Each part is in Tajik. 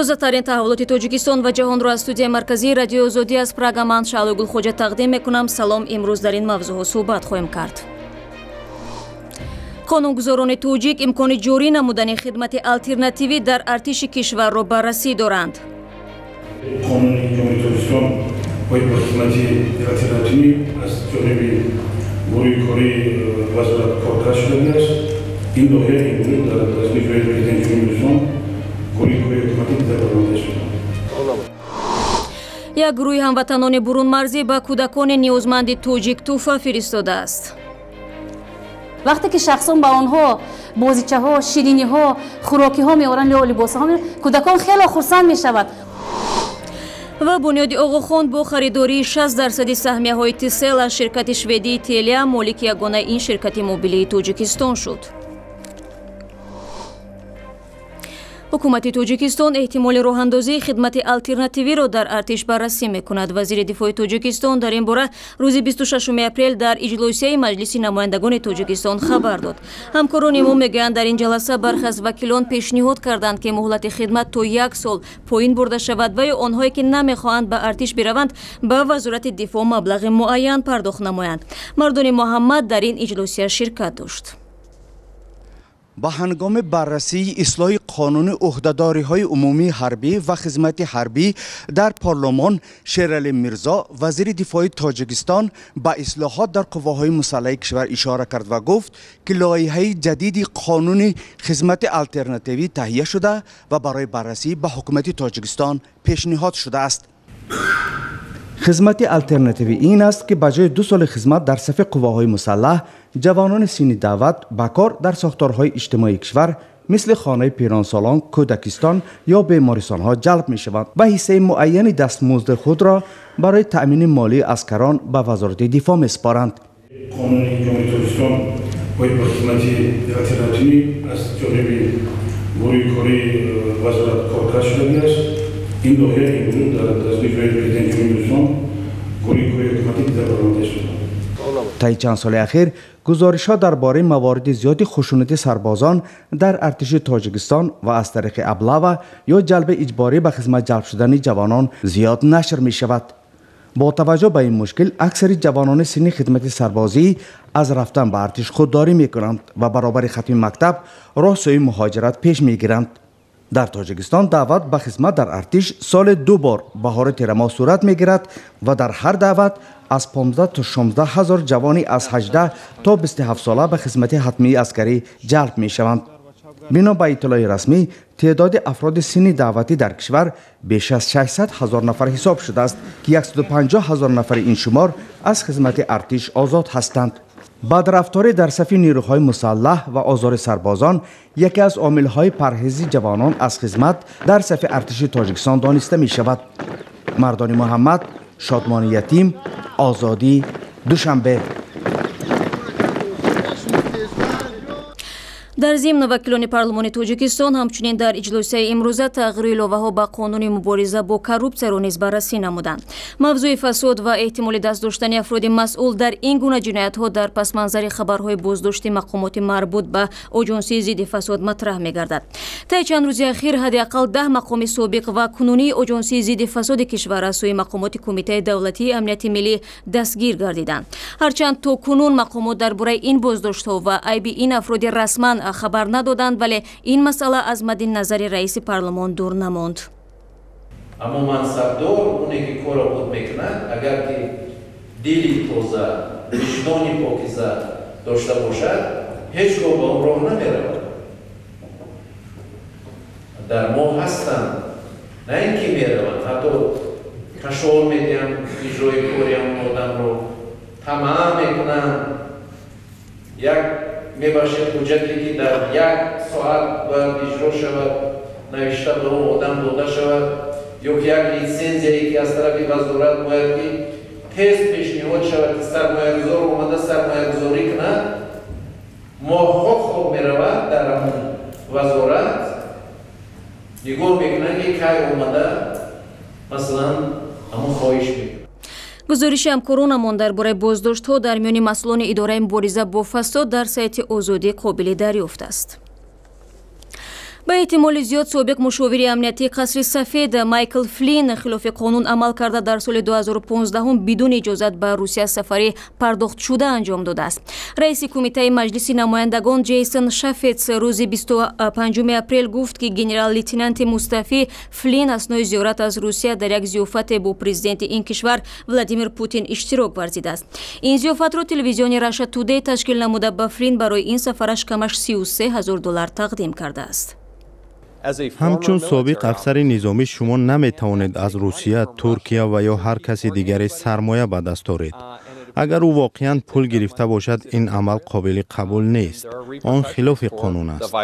Тозатарин таҳаввулоти Тоҷикистон ва ҷаҳонро аз студияи марказии Радиои Озодӣ аз Прага ман Шаълои Гулхоҷа тақдим мекунам. Салом, имрӯз дар ин мавзӯъҳо суҳбат хоҳем кард. Қонунгузорони тоҷик имкони ҷорӣ намудани хидмати алтернативӣ дар артиши кишварро баррасӣ доранд. Қонуни Ҷумҳурии Тоҷикистон оид ба хидмати алтернативӣ аз ҷониби гурӯҳи кории вазорат коркард шудааст. Ин лоиҳа имрӯз дар дастгоҳи Президенти Ҷумҳурии Тоҷикистон гурӯҳи кории ҳукуматӣ дида шуд. Як гурӯҳи ҳамватанони бурунмарзӣ ба кӯдакони ниёзманди тоҷик тӯҳфа фиристодааст. Вақте ки шахсон ба онҳо бозичаҳо, шириниҳо, хӯрокиҳо меоранд ё либосҳо меоранд, кӯдакон хеле хурсанд мешаванд. Ва бунёди Оғохон бо харидории 6% саҳмияҳои Тисел аз ширкати шведии Телия молики ягонаи ин ширкати мобилии Тоҷикистон шуд. Ҳукумати Тоҷикистон эҳтимоли роҳандозии хидмати алтернативиро дар артиш баррасӣ мекунад. Вазири дифои Тоҷикистон дар ин бора рӯзи 26 апрел дар иҷлосияи Маҷлиси намояндагони Тоҷикистон хабар дод. Ҳамкорони мо мегӯянд, дар ин ҷаласа бархе аз вакилон пешниҳод карданд, ки муҳлати хидмат то як сол поин бурда шавад ва ё онҳое ки намехоҳанд ба артиш бираванд, ба Вазорати дифоъ маблағи муайян пардохт намоянд. Мардони Муҳаммад дар ин иҷлосия ширкат дошт. Ба ҳангоми баррасии ислоҳи қонуни ӯҳдадориҳои умумии ҳарбӣ ва хизмати ҳарбӣ дар парлумон Шералӣ Мирзо, вазири дифои Тоҷикистон, ба ислоҳот дар қувваҳои мусаллаҳи кишвар ишора кард ва гуфт, ки лоиҳаи ҷадиди қонуни хизмати алтернативӣ таҳия шуда ва барои баррасӣ ба ҳукумати Тоҷикистон пешниҳод шудааст. Хизмати алтернативӣ ин аст, ки ба ҷои 2 соли хизмат дар сафи қувваҳои мусаллаҳ, ҷавонони синни даъват ба кор дар сохторҳои иҷтимоии кишвар мисли хонаи пиронсолон, кӯдакистон ё бемористонҳо ҷалб мешаванд ва ҳиссаи муайяни дастмузди худро барои таъмини молии аскарон ба Вазорати дифоъ месупоранд. Қонуни Ҷумҳурии Тоҷикистон оид ба хизмати алтернативӣ аз ҷониби гурӯҳи кории вазорат коркард шудааст. Ин лоиҳа имрӯз дар дастгоҳи Президенти Ҷумҳурии Тоҷикистон гурӯҳи кории ҳукуматӣ дида шуд. Таи чанд соли ахир гузоришҳо дар бораи мавориди зиёди хушунати сарбозон дар артиши Тоҷикистон ва аз тариқи аблава ё ҷалби иҷборӣ ба хизмат ҷалб шудани ҷавонон зиёд нашр мешавад. Бо таваҷҷӯҳ ба ин мушкил, аксари ҷавонони синни хидмати сарбозӣ аз рафтан ба артиш худдорӣ мекунанд ва баробари хатми мактаб роҳ сӯи муҳоҷират пеш мегиранд. Дар Тоҷикистон даъват ба хизмат дар артиш соли 2 бор баҳори тирамоҳ сурат мегирад ва дар ҳар даъват аз 15 то 16 ҳазор ҷавони аз 18 то 27 сола ба хизмати ҳатмии аскарӣ ҷалб мешаванд. Бино ба иттилои расмӣ, теъдоди афроди синни даъватӣ дар кишвар беш аз 600 ҳазор нафар ҳисоб шудааст, ки 150 ҳазор нафари ин шумор аз хизмати артиш озод ҳастанд. Бадрафторӣ дар сафи нерӯҳои мусаллаҳ ва озори сарбозон яке аз омилҳои парҳези ҷавонон аз хизмат дар сафи артиши Тоҷикистон дониста мешавад. Мардони Муҳаммад, Шодмони Ятим, Озодӣ, Душанбе. Дар зимн вакилони парлумони Тоҷикистон ҳамчунин дар иҷлосияи имрӯза тағйиру иловаҳо ба қонуни мубориза бо коррупсияро низ баррасӣ намуданд. Мавзӯи фасод ва эҳтимоли даст доштани афроди масъул дар ин гуна ҷиноятҳо дар пасманзари хабарҳои боздошти мақомоти марбут ба Оҷонсии зидди фасод матраҳ мегардад. Таи чанд рӯзи ахир ҳадди ақал 10 мақоми собиқ ва кунунии Оҷонсии зидди фасоди кишвар аз сӯи мақомоти Кумитаи давлатии амнияти миллӣ дастгир гардиданд. Ҳарчанд то кунун мақомот дар бораи ин боздоштҳо ва айби ин афроди расман хабар надоданд, вале ин масъала аз мадди назари раиси парлумон дур намонд. Аммо мансабдор оне ки корро худ мекунад, агар ки дили тоза, виҷдони покиза дошта бошад, ҳеҷ гоҳ ба он роҳ намеравад. Дар мо ҳастанд, на ин ки мераванд, ҳатто кашол медиҳанд иҷрои кори ҳамон одамро, тамаъ мекунанд. Як мебахшед, ҳуҷҷате ки дар як соат бояд иҷро шавад, навишта ба он одам дода шавад, ё ки як литсензияе ки аз тарафи вазорат бояд ки тез пешниҳод шавад, ки сармоягузор омада сармоягузорӣ кунад, моҳҳо хоб меравад дар ҳамон вазорат, нигоҳ мекунад ки кай омада масалан ҳамон хоҳиш мекунад. Гузориши ҳамкоронамон дар бораи боздоштҳо дар миёни масъулони идораи мубориза бо фасод дар сайти Озодӣ қобили дарёфт аст. Ба эҳтимоли зиёд собиқ мушовири амниятии Қасри Сафед Майкл Флин хилофи қонун амал карда, дар соли 2015 бидуни иҷозат ба Русия сафари пардохтшуда анҷом додааст. Раиси кумитаи Маҷлиси намояндагон Ҷейсон Шафетс рӯзи 25 апрел гуфт, ки генерал-лейтенанти мустафӣ Флин аснои зиёрат аз Русия дар як зиёфате бо президенти ин кишвар Владимир Путин иштирок варзидааст. Ин зиёфатро телевизиони Раша Тудей ташкил намуда, ба Флин барои ин сафараш камаш 33 ҳазор доллар тақдим кардааст. Ҳамчун собиқ афсари низомӣ, шумо наметавонед аз Русия, Туркия ва ё ҳар каси дигаре сармоя ба даст оред. Агар ӯ воқеан пул гирифта бошад, ин амал қобили қабул нест, он хилофи қонун аст.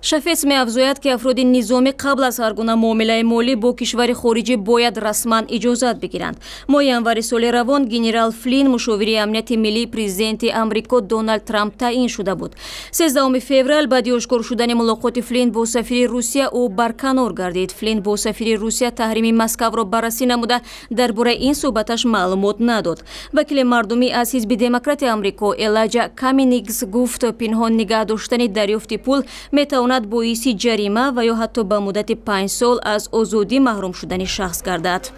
Шафец меафзояд, ки афроди низомӣ қабл аз ҳар гуна муомилаи молӣ бо кишвари хориҷӣ бояд расман иҷозат бигиранд. Моҳи январи соли равон генерал Флин мушовири амнияти миллии президенти Амрико Доналд Трамп таъин шуда буд. 13 феврал, баъди ошкор шудани мулоқоти Флин бо сафири Русия, ӯ барканор гардид. Флин бо сафири Русия таҳрими Москавро баррасӣ намуда, дар бораи ин суҳбаташ маълумот надод. Вакили мардумӣ аз ҳизби Демократи Амрико Элайҷа Камингс гуфт, пинҳон нигаҳ доштани дарёфти пул метавонад боиси ҷарима ва ё ҳатто ба муддати 5 сол аз озодӣ маҳрум шудани шахс гардад.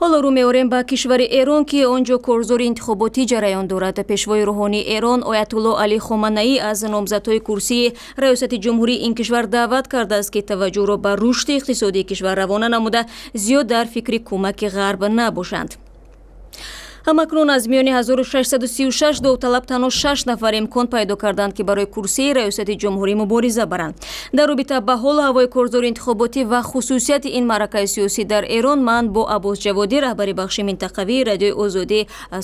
Ҳоло рӯ меорем ба кишвари Эрон, ки он ҷо корзори интихоботӣ ҷараён дорад. Пешвои рӯҳонии Эрон оятулло Алӣ Хоманаӣ аз номзадҳои курсии раёсати ҷумҳурии ин кишвар даъват кардааст, ки таваҷҷӯҳро ба рушди иқтисодии кишвар равона намуда, зиёд дар фикри кӯмаки Ғарб набошанд. Ҳамакнун аз миёни 1636 довталаб танҳо шаш нафар имкон пайдо карданд, ки барои курсии раёсати ҷумҳурӣ мубориза баранд. Дар робита ба ҳолу ҳавои корзори интихоботӣ ва хусусияти ин маъракаи сиёсӣ дар Эрон ман бо Аббос Ҷаводӣ, раҳбари бахши минтақавии Радиои Озодӣ,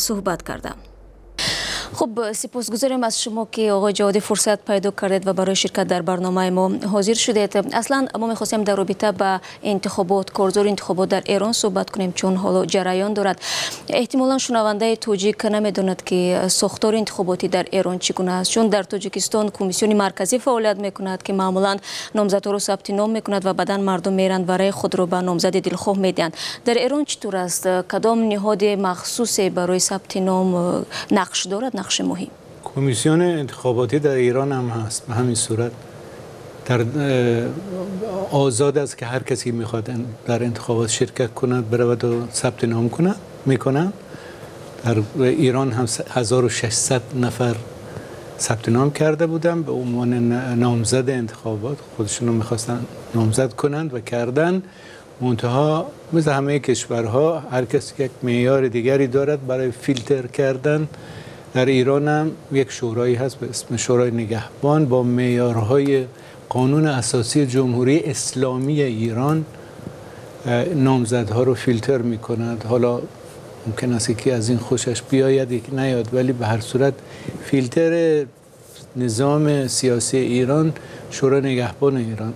суҳбат кардам. Хуб, сипосгузорем аз шумо, ки, оғои Ҷаводӣ, фурсат пайдо кардед ва барои ширкат дар барномаи мо ҳозир шудед. Аслан мо мехостем дар робита ба интихобот, корзори интихобот дар Эрон суҳбат кунем, чун ҳоло ҷараён дорад. Эҳтимолан шунавандаи тоҷик намедонад, ки сохтори интихоботӣ дар Эрон чӣ гуна аст, чун дар Тоҷикистон Комиссиони марказӣ фаъолият мекунад, ки маъмулан номзадҳоро сабти ном мекунад ва баъдан мардум меранд ва раи худро ба номзади дилхоҳ медиҳанд. Дар Эрон чӣ тур аст? Кадом ниҳоди махсусе барои сабти ном нақш дорад, нақши муҳим? کمیسیون انتخاباتی در ایران هم هست. به همین صورت در آزاد است که هر کسی میخواد در انتخابات شرکت کند، برود و ثبت نام کند، میکنند. در ایران هم 1600 نفر ثبت نام کرده بودن به عنوان نامزد انتخابات. خودشون رو میخواستن نامزد کنند و کردن. منتها مثل همه کشورها، هر کسی یک معیار دیگری دارد برای فیلتر کردن. در ایران هم یک شورایی هست به اسم شورای نگهبان، با معیارهای قانون اساسی جمهوری اسلامی ایران نامزدها رو فیلتر میکند. حالا ممکن است یکی از این خوشش بیاید، یکی نیاد، ولی به هر صورت فیلتر نظام سیاسی ایران شورای نگهبان ایران،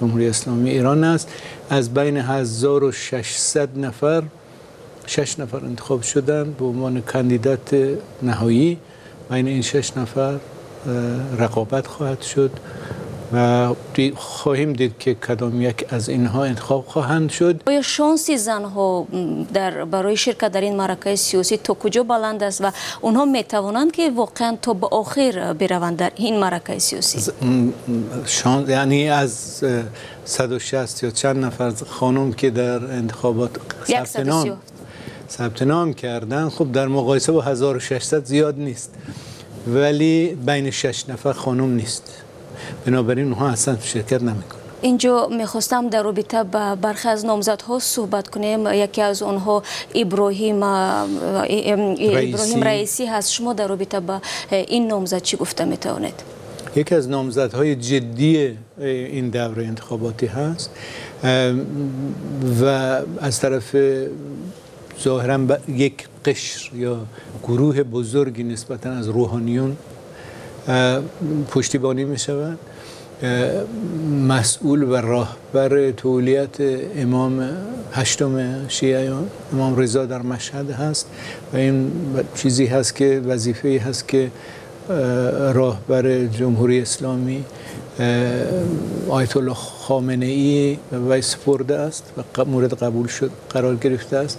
جمهوری اسلامی ایران است. از بین 1600 نفر، شش نفر انتخاب شدن به عنوان کاندیدات نهایی. بین این شش نفر رقابت خواهد شد و خواهیم دید که کدام یک از اینها انتخاب خواهند شد. آیا شانس زنها برای شرکت در این معرکه سیاسی تا کجا بلند است و اونها میتوانند که واقعا تا به آخر بروند در این معرکه سیاسی؟ شانس، یعنی از 160 یا چند نفر خانم که در انتخابات ثبت نام کردن، خب در مقایسه با 1600 زیاد نیست، ولی بین 6 نفر خانم نیست، بنابراین اونها اصلا شرکت نمیکنن. اینجا میخواستم در رابطه با برخی از نامزدها صحبت کنیم. یکی از آنها ابراهیم رئیسی هست. شما در رابطه با این نامزد چی گفته میتوانید؟ یکی از نامزدهای جدی این دوره انتخاباتی هست و از طرف ظاهرا یک قشر یا گروه بزرگی نسبتا از روحانیون پشتیبانی می شود. مسئول و راهبر تولیت امام هشتم شیعیان، امام رضا در مشهد هست و این چیزی هست که وظیفه هست که راهبر جمهوری اسلامی، آیت الله خامنه ای، به وی سپرده است و مورد قبول شد قرار گرفته است.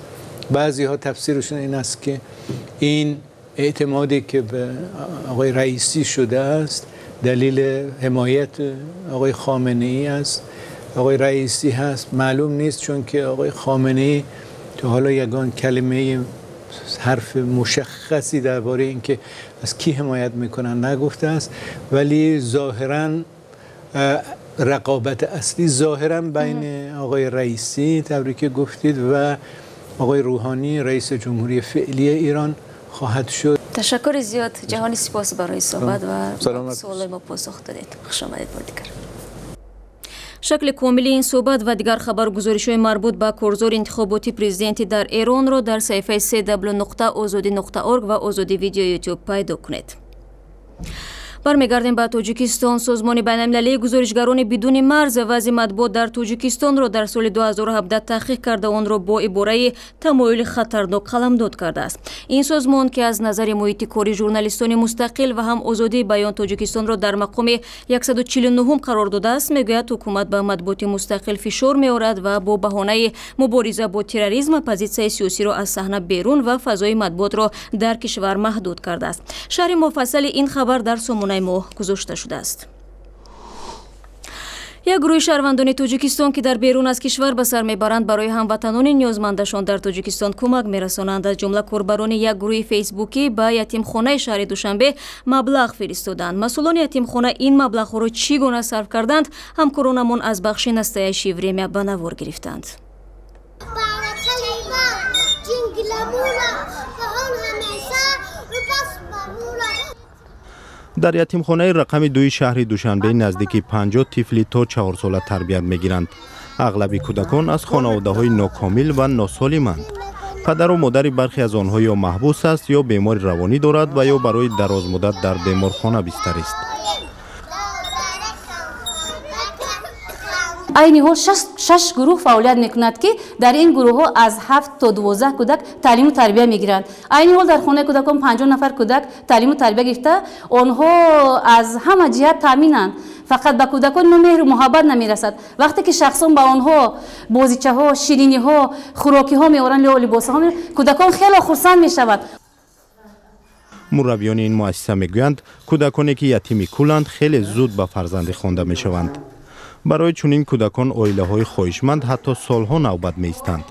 بعضی ها تفسیرشون این است که این اعتمادی که به آقای رئیسی شده است دلیل حمایت آقای خامنه ای است آقای رئیسی هست معلوم نیست، چون که آقای خامنه ای تا حالا یگان کلمه حرف مشخصی درباره اینکه از کی حمایت میکنن نگفته است، ولی ظاهراً رقابت اصلی ظاهراً بین آقای رئیسی طوری که گفتید و آقای روحانی رئیس جمهوری فعلی ایران خواهد شد. تشکر زیاد جهانی، سپاس برای صحبت و سوال ما پاسخ دادید. خوش آمدید بار دیگر. شکل کامل این صحبت و دیگر خبرگزاری‌های مربوط به کارزار انتخاباتی پرزیدنتی در ایران را در صفحه cw.ozodi.org و آزادی ویدیو یوتیوب پیدا کنید. برمیگردیم به тоҷикистон. Созмони байналмилалии гузоришгарони бидуни марз вазъи матбуот дар Тоҷикистонро дар соли 2017 таҳқиқ карда, онро бо ибораи тамоюли хатарнок қаламдод кардааст. Ин созмон, ки аз назари муҳити кори журналистони мустақил ва ҳам озодии баён Тоҷикистонро дар мақоми 149 қарор додааст, мегӯяд ҳукумат ба матбуоти мустақил фишор меорад ва бо баҳонаи мубориза бо терроризм оппозитсияи сиёсиро аз саҳна берун ва фазои матбуотро дар кишвар маҳдуд кардааст. Шарҳи муфассали ин хабар дар сомонаи мо гузошта шудааст. Як гурӯҳи шаҳрвандони Тоҷикистон, ки дар берун аз кишвар ба сар мебаранд, барои ҳамватанони ниёзмандашон дар Тоҷикистон кӯмак мерасонанд. Аз ҷумла корбарони як гурӯҳи фейсбукӣ ба ятимхонаи шаҳри Душанбе маблағ фиристоданд. Масъулони ятимхона ин маблағҳоро чӣ гуна сарф карданд, ҳамкоронамон аз бахши Настоящее время ба навор гирифтанд. Дар ятимхонаи рақами 2 шаҳри Душанбе наздики 50 тифли то 4 сола тарбият мегиранд. Ағлаби кӯдакон аз хонаводаҳои нокомил ва носолиманд. Падару модари бархе аз онҳо ё маҳбус аст, ё бемори равонӣ дорад ва ё барои дарозмуддат дар беморхона бистарист. Айни ҳол 6 гурӯҳ фаъолият мекунад, ки дар ин гурӯҳҳо аз 7 то 12 кӯдак таълиму тарбия мегиранд. Айни ҳол дар хонаи кӯдакон 50 нафар кӯдак таълиму тарбия гирифта, онҳо аз ҳама ҷиҳат таъминанд. Фақат ба кӯдакон мо меҳру муҳаббат намерасад. Вақте ки шахсон ба онҳо бозичаҳо, шириниҳо, хӯрокиҳо меоранд ё либосҳо меоранд, кӯдакон хеле хурсанд мешаванд. Мураббиёни ин муассиса мегӯянд, кӯдаконе ки ятими куланд хеле зуд ба фарзандӣ хонда мешаванд. Барои чунин кӯдакон оилаҳои хоҳишманд ҳатто солҳо навбат меистанд.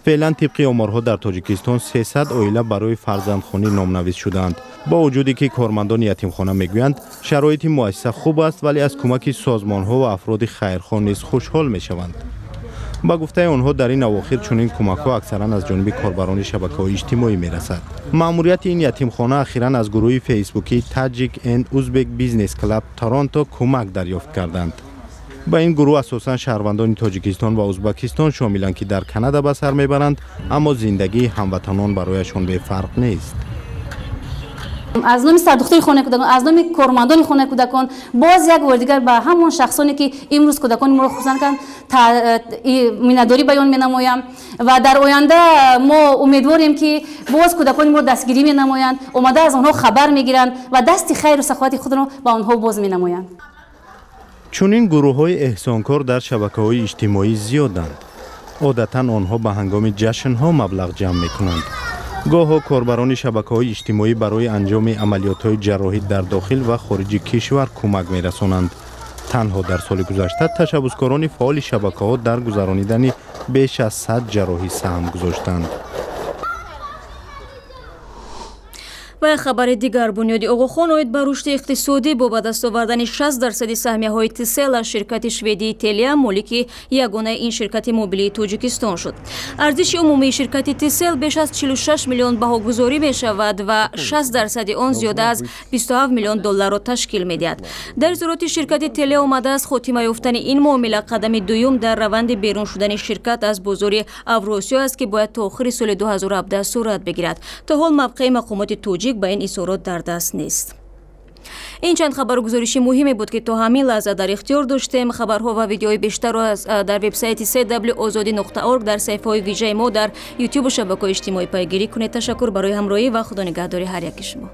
Феълан тибқи оморҳо дар Тоҷикистон 300 оила барои фарзандхонӣ номнавис шудаанд. Бо вуҷуде ки кормандони ятимхона мегӯянд, шароити муассиса хуб аст, вале аз кӯмаки созмонҳо ва афроди хайрхоҳ низ хушҳол мешаванд. Ба гуфтаи онҳо, дар ин авохир чунин кӯмакҳо аксаран аз ҷониби корбарони шабакаҳои иҷтимоӣ мерасад. Маъмурияти ин ятимхона ахиран аз гурӯҳи фейсбукии Tajik and Uzbek Business Club Toronto кӯмак дарёфт карданд. Ба ин гурӯҳ асосан шаҳрвандони Тоҷикистон ва Узбакистон шомиланд, ки дар Канада ба сар мебаранд, аммо зиндагии ҳамватанон барояшон бефарқ нест. Аз номи сардухтури хонаи кӯдакон, аз номи кормандони хонаи кӯдакон боз як бори дигар ба ҳамон шахсоне ки имрӯз кӯдакони моро хурсанд карданд миннатдорӣ баён менамоям ва дар оянда мо умедворем, ки боз кӯдакони моро дастгирӣ менамоянд, омада аз онҳо хабар мегиранд ва дасти хайру саховати худро ба онҳо боз менамоянд. Чунин гурӯҳҳои эҳсонкор дар шабакаҳои иҷтимоӣ зиёданд. Одатан онҳо ба ҳангоми ҷашнҳо маблағ ҷамъ мекунанд. Гоҳо корбарони шабакаҳои иҷтимоӣ барои анҷоми амалиётҳои ҷарроҳӣ дар дохил ва хориҷи кишвар кӯмак мерасонанд. Танҳо дар соли гузашта ташаббускорони фаъоли шабакаҳо дар гузаронидани беш аз 100 ҷарроҳӣ саҳм гузоштанд. Ва як хабари дигар. Бунёди Оғохон оид ба рушди иқтисодӣ бо ба даст овардани 60% саҳмияҳои Тисел аз ширкати шведии Телия молики ягонаи ин ширкати мобилии Тоҷикистон шуд. Арзиши умумии ширкати Тисел беш аз 46 миллион баҳогузорӣ мешавад ва 60% он зиёда аз 27 миллион долларро ташкил медиҳад. Дар изҳороти ширкати Телия омадааст, хотима ёфтани ин муомила қадами дуюм дар раванди берун шудани ширкат аз бозори Авросиё аст, ки бояд то охири соли 2017 сурат бигирад. То ҳол мавқеи мақомоти тоҷик ба ин изҳорот дар даст нест. Ин чанд хабаргузориши муҳиме буд, ки то ҳамин лаҳза дар ихтиёр доштем. Хабарҳо ва видеои бештарро дар вебсайти cwozodi.org, дар саҳифаҳои вижаи мо дар ютубу шабакаҳои иҷтимоӣ пайгирӣ кунед. Ташаккур барои ҳамроҳӣ ва худонигаҳдори ҳар яки шумо.